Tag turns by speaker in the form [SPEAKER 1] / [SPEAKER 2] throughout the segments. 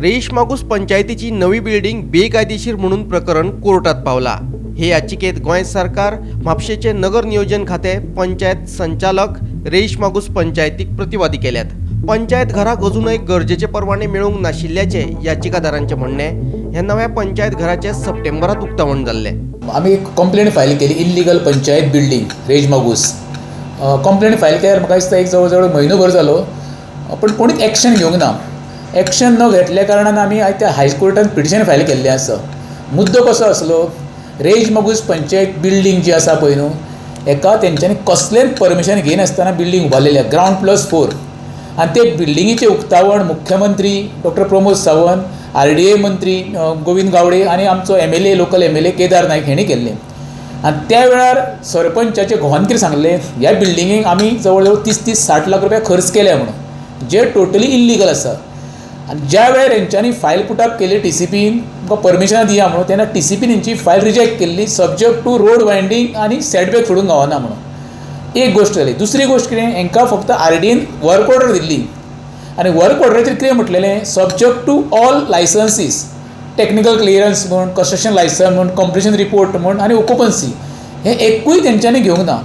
[SPEAKER 1] रेईश मागूस पंचायतीची नवी बिल्डिंग बेकायदेशीर म्हणून प्रकरण कोर्टात पावला. हे याचिकेत गोंय सरकार, म्हापशेचे नगर नियोजन खाते, पंचायत संचालक, रेईश मागूस पंचायतीक प्रतिवादी केल्यात. पंचायत घराक अजूनय गरजेचे परवाने मेळूंक नाशिल्ल्याचे याचिकादारांचे म्हणणें. ह्या नव्या पंचायत घराचे सप्टेंबरात उक्तावण जाल्लें.
[SPEAKER 2] आमी एक कंप्लेन फायल केली, illegal panchayat building Reis Magos. Complain file केल्यार म्हाका दिसता एक जवळ जवळ म्हयनो भर जालो, पूण कोणीच एक्शन घेवंक ना. एक्शन न घेतल्या कारणान आमी त्या हायकोर्टान पिटिशन फायल केल्लें आसा. मुद्दो कसो आसलो, रेईश मागूस पंचायत बिल्डींग जी आसा पळय न्हू, हेका तेंच्यांनी कसलेंच परमिशन घेयनासतना बिल्डींग उबारलेली, ग्रावंड प्लस 4. आनी ते बिल्डिंगेचें उक्तावण मुख्यमंत्री डॉक्टर प्रमोद सावंत, RDA मंत्री गोविंद गावडे आनी आमचो MLA, local MLA Kedar Naik हेणी केल्लें. आनी त्या वेळार सरपंचाचे घोवान कितें सांगलें, ह्या बिल्डिंगेक आमी जवळ जवळ 30-60 लाख रुपया खर्च केल्या म्हणून, जे टोटली इल्लिगल आसा. आनी ज्या वेळार हेंच्यांनी फायल पुटअप केली TCPन, तुमकां परमिशनां दिया म्हणून, तेन्ना TCPन हेंची फायल रिजेक्ट केल्ली, सब्जक्ट टू रोड वायंडींग आनी सेटबॅक सोडूंक गावना म्हणून. एक गोश्ट जाली. दुसरी गोश्ट कितें, हेंकां फक्त RDAन वर्क ऑर्डर दिल्ली आनी वर्क ऑर्डराचेर कितें म्हटलेलें, subject to all licences, technical clearance म्हूण, कन्स्ट्रक्शन लायसन्स म्हूण, कंप्लिशन रिपोर्ट म्हूण आनी ओकुपन्सी, हें एकूय तेंच्यांनी घेवंक ना.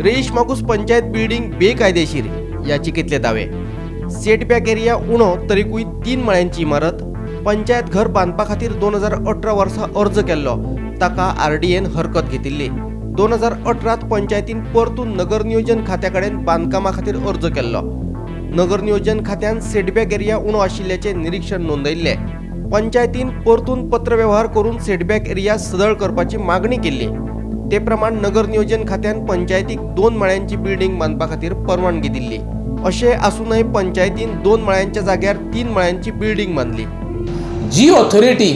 [SPEAKER 1] रेईश मागूस पंचायत बिल्डिंग बेकायदेशीर याचिकेतले दावे. सेटबॅक एरिया उणो तरीकूय 3 माळ्यांची इमारत. पंचायत घर बांदपा खातीर 2018 वर्सा अर्ज केल्लो, ताका RDAन हरकत घेतिल्ली. 2018 पंचायतीन परतून नगर नियोजन खात्या कडेन बांदकामा खातीर अर्ज केल्लो. नगर नियोजन खात्यान सेटबॅक एरिया उणो आशिल्ल्याचें निरीक्षण नोंदयल्लें. पंचायतीन परतून पत्रवेव्हार करून सेटबॅक एरिया सदळ करपाची मागणी केल्ली. ते प्रमाण नगर नियोजन खात्यान पंचायतीक 2 माळ्यांची बिल्डिंग बांदपा खातीर परवानगी दिल्ली. अशें आसूनय पंचायतीन 2 माळ्यांच्या जाग्यार 3 माळ्यांची बिल्डिंग बांदली.
[SPEAKER 2] जी ऑथॉरिटी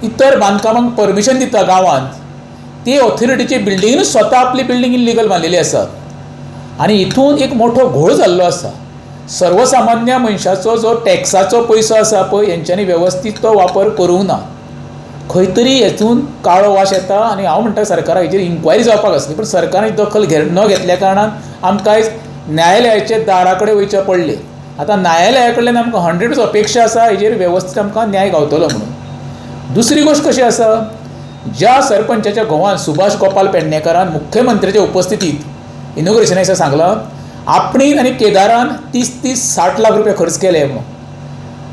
[SPEAKER 2] इतर बांदकामांक परमिशन दिता गांवांत, ते ऑथॉरिटीचे बिल्डिंगूच स्वता आपली बिल्डींग इल्लिगल बांदलेली आसा आनी हितून एक मोठो घोळ जाल्लो आसा. सर्वसामान्य मनशाचो जो टॅक्साचो पयसो आसा पळय, हेंच्यांनी वेवस्थीत तो वापर करूंक ना. खंय तरी हेतून काळो वास येता आनी हांव म्हणटा सरकाराक हेजेर इन्क्वायरी जावपाक आसली, पूण सरकारान दखल न घेतल्या कारणान आमकां आयज न्यायालयाच्या दारा कडेन वयचें पडलें. आतां न्यायालया कडल्यान आमकां 100% अपेक्षा आसा हेजेर वेवस्थीत आमकां न्याय गावतलो म्हणून. दुसरी गोश्ट कशी आसा, ज्या सरपंचाच्या घोवान सुभाष गोपाल पेडणेकरान मुख्यमंत्र्याच्या उपस्थितीत इनॉग्रेशना दिसा सांगलां, आपणेन आनी केदारान 30-60 लाख रुपया खर्च केले म्हणून.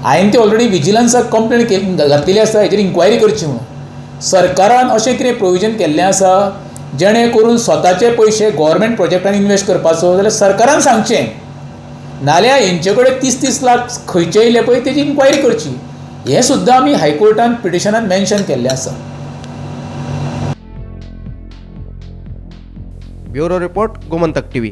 [SPEAKER 2] हांवें ती ऑलरेडी विजिलन्साक कंप्लेन घातलेली आसा, हेजेर इन्क्वायरी करची म्हणून. सरकारान अशें कितें प्रोविजन केल्लें आसा जेणे करून स्वताचे पयशे गव्हर्मेंट प्रोजेक्टान इन्वेस्ट करपाचो जाल्यार सरकारान सांगचें, नाल्यार हेंचे कडेन 30-30 लाख खंयचे येयले पळय तेजी इन्क्वायरी करची. हें सुद्दां आमी हायकोर्टान पिटिशनान मेन्शन केल्लें आसा.
[SPEAKER 1] Bureau report, Gomantak TV.